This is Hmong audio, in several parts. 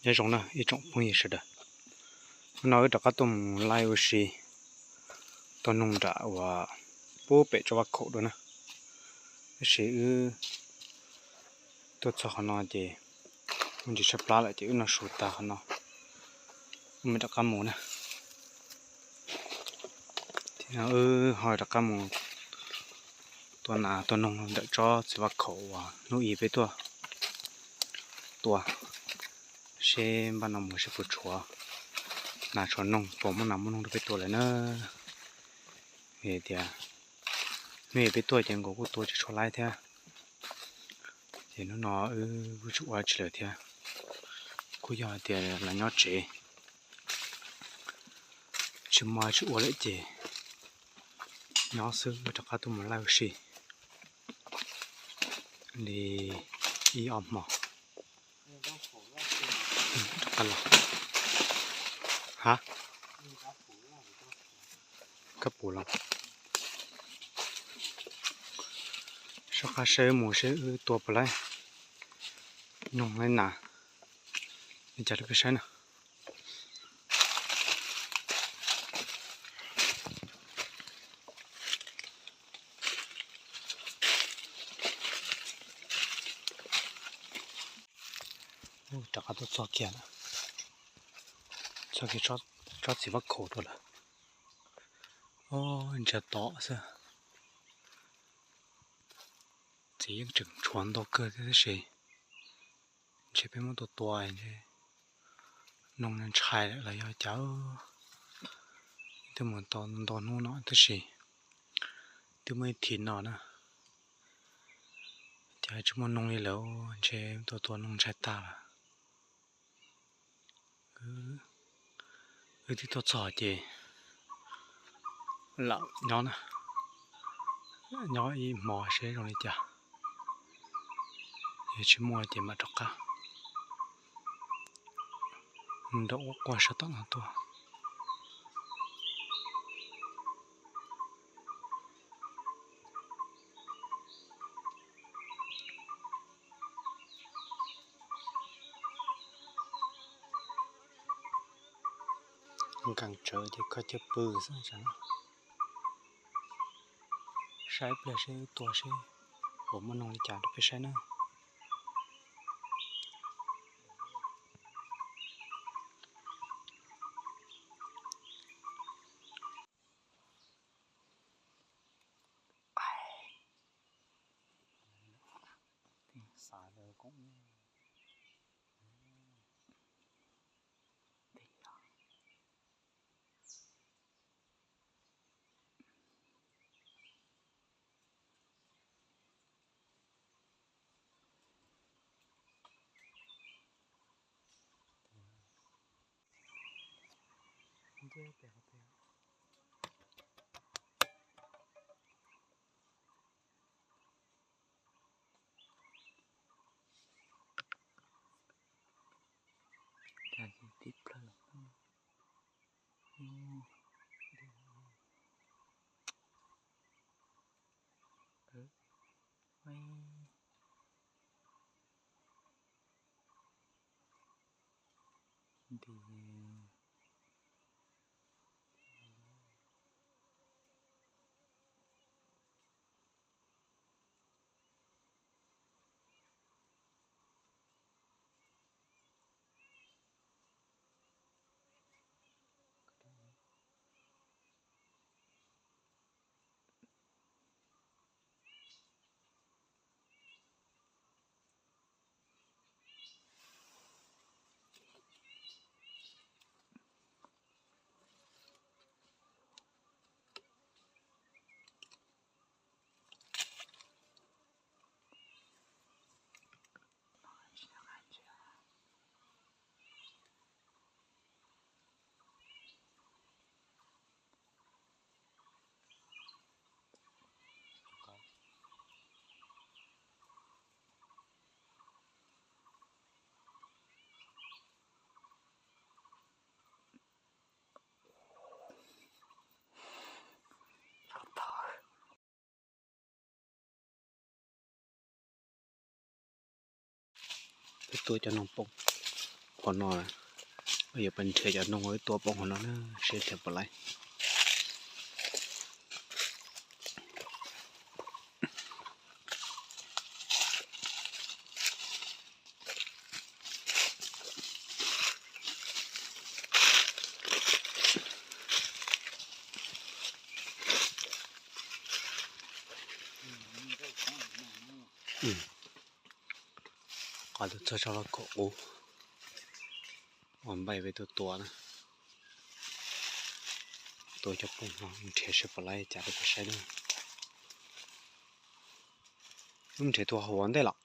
Nyob zoo na ib tsoom phooj ywg sawv daws, hnub no wb rov qab tuaj mus laij ua si tua noog nram uas pub pem tsob vaj khaum dua na. Tab sis wb tuaj txog qhov no ces ntsis tshaib plab lawm ces wb noj su tag qhov no wb mam rov qab mus na. Wb ho rov qab mus tua nas tua noog ntawm tsob txiv vaj khaum uas hnub ib peb tuaj tua, seb npaj no mus seb puas tshuav nas tshuav noog, puas muaj nas muaj noog rau peb tua lawm na. Vim tias hnub ib peb tuaj ces nkaus kuj tua tsis tshua laib thiab. Ces hnub no wb kuj tsis ua tsi lawm thiab, kuj yog hais tias los nyob tsev tsis muaj tsis ua lawm ces nyob xwb rov qab tuaj mus laij ua si li ib ob hmo. Rov qab los. Ha, kab pum los. Soj qab saib wb mus seb wb tua puas laib noog laib nas li cas rau peb saib na. Rov qab tuaj txog kiag, txog kiag tsob txiv vaj khaum tuaj lawm. Ntsia tod xwb, txiv yeej tseem tshuav ntau kawg thiab tab sis ntshe peb muab tua tua ntshe noog ntshai lawm los yog cas. Twb mus tau ntau hnub no tab sis twb muaj ib thim no na, cas tsis muaj noog li lawm, ntshe tua tua noog ntshai tag lawm. Wb twb tuaj txog ces lam nyob na, nyob ib hmo seb zoo li cas, yog tsis muaj ces mam rov qab nrog ua quaj sab tom no tuaj. Nkees tsawv ces kho cawg pw xwb. Saib pliag seb tua seb puas muaj noog li cas rau peb saib na. Tib plawg los. Nti. Peb tua cov noog poob, qhov no, yuav pais nrhiav cov noog ib tua poob qhov no na, seb nrhiav puas laib. Qhov twg txog tso los kom qub, ua npaim peb tuaj tua na. Tua cov poob no nrhiav seb puas laib cas rau peb saib na. Wb nrhiav tus ho huam ua ntej los?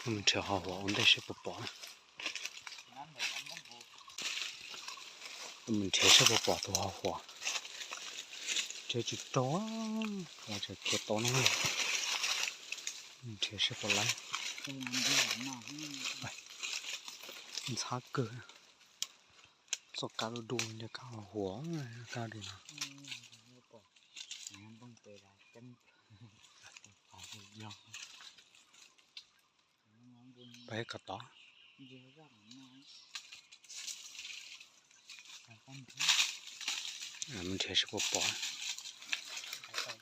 Wb nrhiav ho huam ua ntej seb puas pom. Wb nrhiav seb puas pom tus ho huam. Nrhiav tsis raug, tseem khiav tau no. Nrhiav seb puas laib. Ntxhab kawg. Txoj kab du du nco kab ho huam, kab du no. Pab kom tod. Mus nrhiav seb puas pom. Ntxhab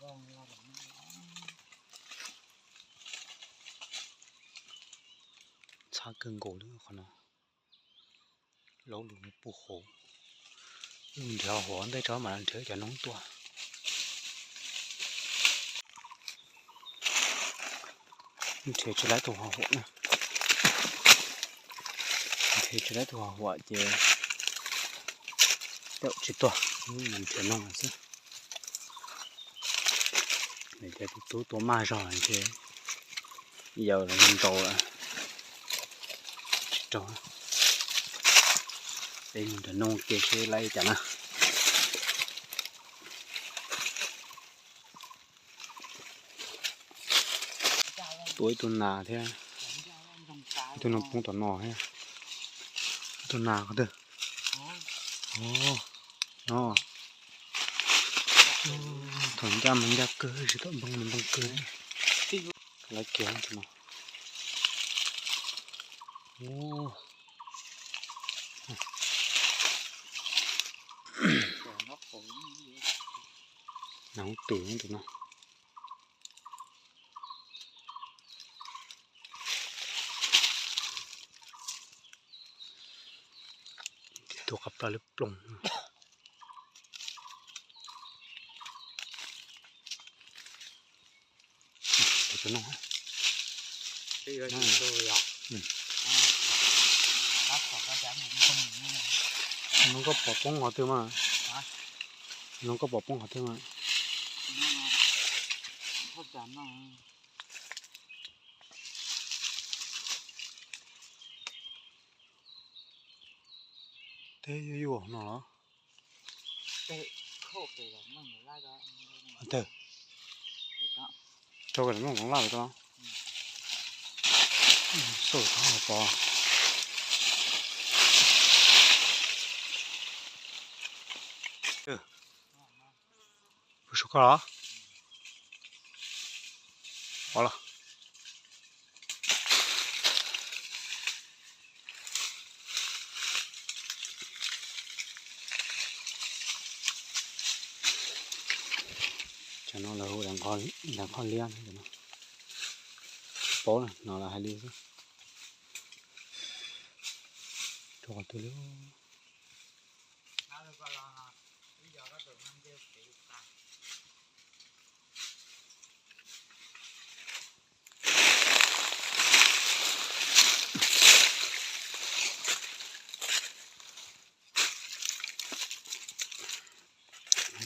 kawg nkaus li qhov no. Laub lus nws puv hauv. Wb nrhiav ho huam ntej tso mam nrhiav cov noog tua. Nrhiav tsis laib tus ho huam na. Nrhiav tsis laib tus ho huam ces tsis tua, nrhiav noog xwb. Ces tus tub tua maj zog ces yawm los nrau lawm. Tsis raug. Peb mus nrhiav noog ke seb laib cas na. Tua ib tug nas thiab. Ib tug noog poob tom no thiab. Ib tug nas qhov twg? No. Thaum ncaj mas ncaj kawg, tsis tau npoo mas npoo kawg. Lawv kiag no. Nas hoob twm tus no. Tus qab plab lub ploog. Noog koj pom poob qhov twg mas? Noog koj pom poob qhov twg mas? Teb yuav yuav no los? Teb, rau kom noj koov laj tau. Xauj tau pom. Kuv suav koj los? Ov los. Cov no lawv hu dav nqhoj liab no. Paub no los hais li xwb. Rau qhov twg li.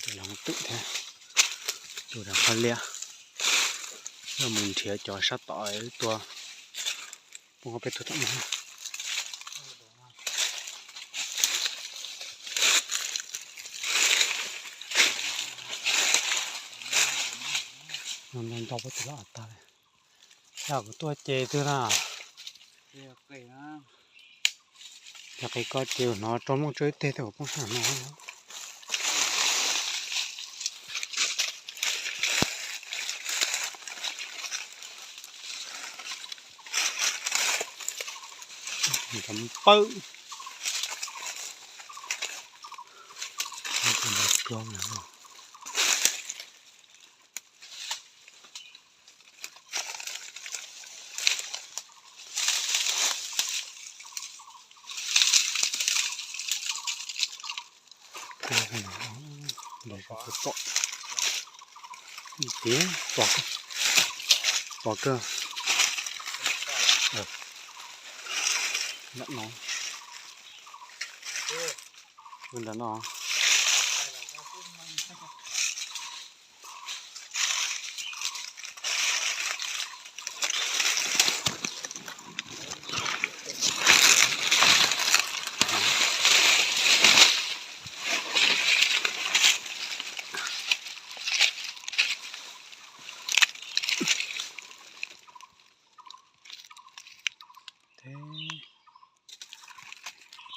Tus no twm thiab, tus dav nqhoj liab. Yog mus nrhiav cov sab tom tua poob peb tug tom no. No ntau peb tug lawm tag li. Yog kuv tuaj ces twg na? Yog qis ko ces hnov rau Hmoob tsuab ib teg tej kom poob sab no. Cov pawb. Tiav pom kawg. Ntawm no, ntawm no.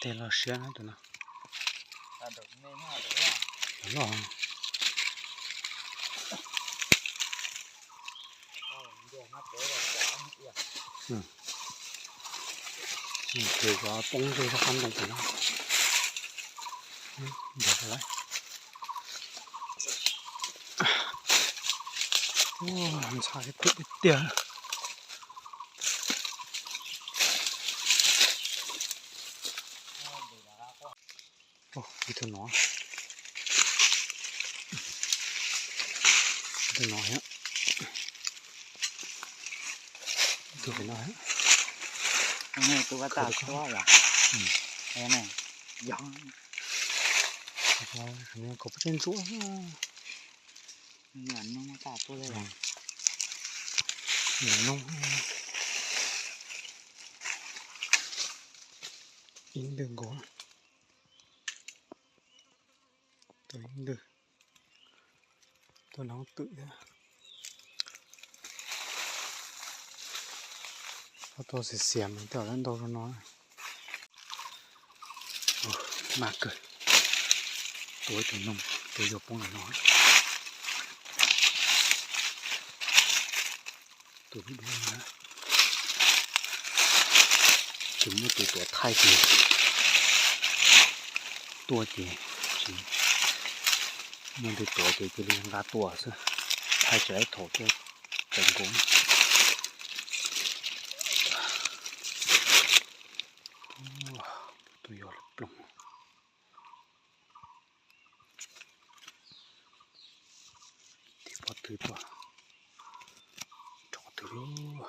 Tes los siab na tus no. Loj. Ces cov poob rau sab qab ntoo pem no. Ntshav tiag tiag. Ib tug no, ib tug no thiab, ib tug pem no thiab. Tus vaj tag tuaj yom. Yog, kaus paj tseb ntsuab. Noob, ib ntwg nkaus, ib ntwg. Tuaj noob twm thiab. Tuaj xiav xiav mas tej zaum ntau zog no. Maj kawg. Tua ib tug noog, tus yuav poob ntawm no. Tus dub dub na. Ces muaj tus tuav thaij ces tuaj ces, muaj tus tuav ces cia li nqa tuaj xwb, thaij tsis tau thiab, tseem nkaus. Tus yog lawm ploog. Tig pob tw tuaj, rov twg lub,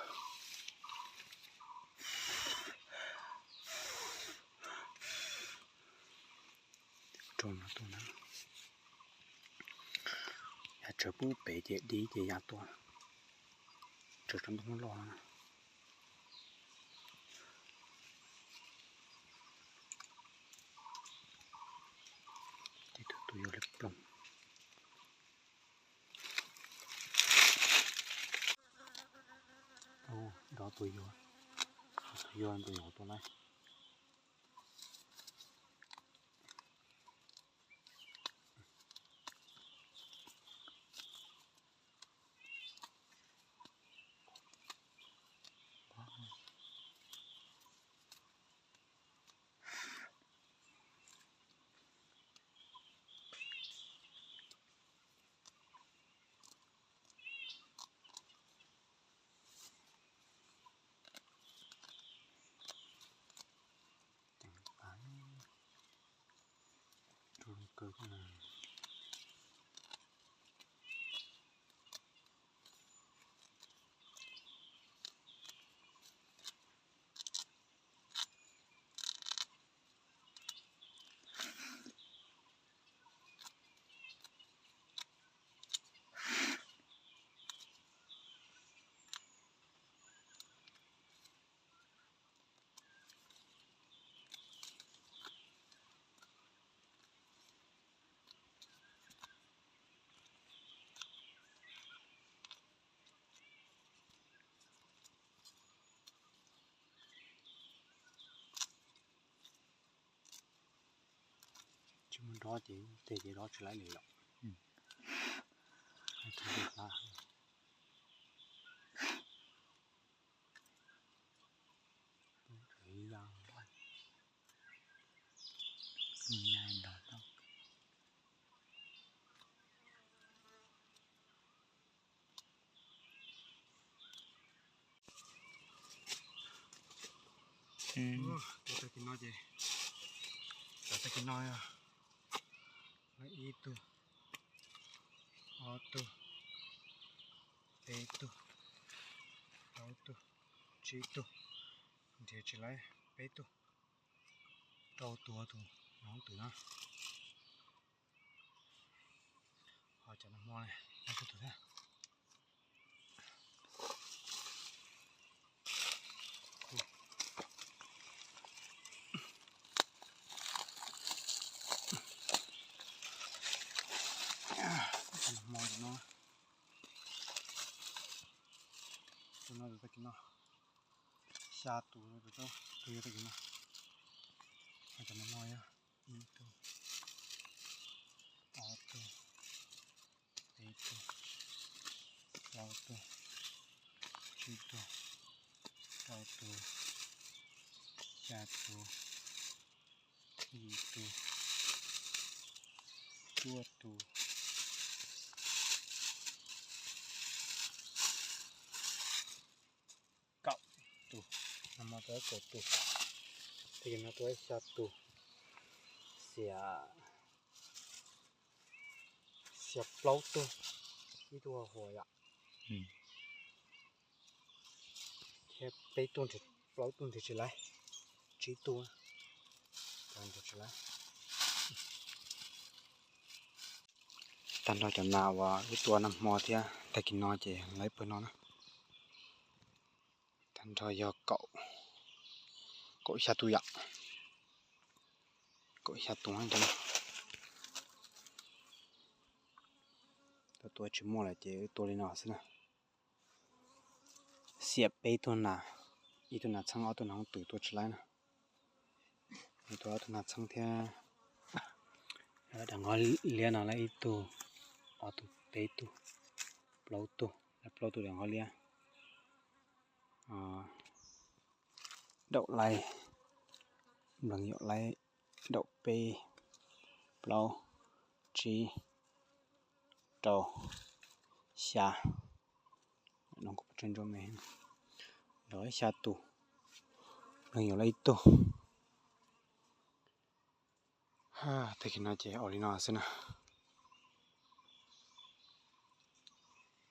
rau no tuaj na. Yav tsawv pub pem ces dib ces ya tuaj, tsawv rau ntoo loj. Tus, tus yog li ploog. Dov tus yog, tus yog tus yog tus lawm. Tsis muaj dov ces tej ces dov tsis laib li lawm. Ib yam Ua tag kis no ces, tag kis no yog ib tug, ob tug, peb tug, plaub tug, tsib tug, nrhiav tsis laiv peb tug, rau tus tus hoob twm no. Ho cov nag hmo no tus thiab. Nag hmo no, tus no tus tag kis no, xya tus no, tus yog tag kis no. Ho cov nag hmo yog ib tug, ob tug, peb tug, plaub tug, tsib tug, rau tus, xya tus, yim tus, cuaj tus, kaum tus, nag hmo tuaj kaum tus, tag kis no tuaj xya tus, xiam, xiam plaub tug, ib tug huam yom, thiab peb tug, plaub tug nrhiav tsis laiv, tsib tug nrhiav tsis laiv. Tag nrho cov nas uas wb tua nag hmo thiab tag kis no ces lawv pawg no na. Tag nrho yog kaum, kaum xya tus yom, kaum xya tus ntawd. Tua tua tsis muaj lawm ces wb tua li no xwb na. Xiam peb tug nas, ib tug nas txheeb ob tug nas hoob twm tua tsis laiv na. Tua ob tug nas txheeb thiab. Daim nqhov liab no lawv ib tug, ob tug, peb tug, plaub tug, lawv plaub tug daim nqhov liab. Daum laib, nplees yaum laib, daum peb, plaub, tsib, rau, xya, nrog xya tus, nplees yaum laib ib tug. Tag kis no ces ua li no xwb na.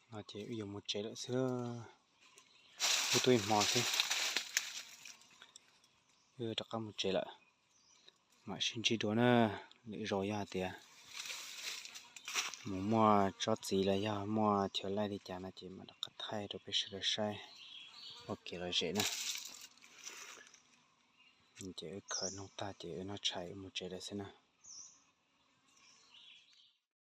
No ces wb yuav mus tsev lawm xwb. Wb tuaj ib hmo xwb, wb rov qab mus tsev lawm. Mam sib ntsib dua na. Lwm zaus yog hais tias mus muaj tsob txiv los yog muaj chaw laij li cas no ces mam rov qab thaij rau peb sawv daws saib ua kev lom zem na. Ces wb khaws noog tag ces wb noj tshais wb mus tsev lawm xwb na.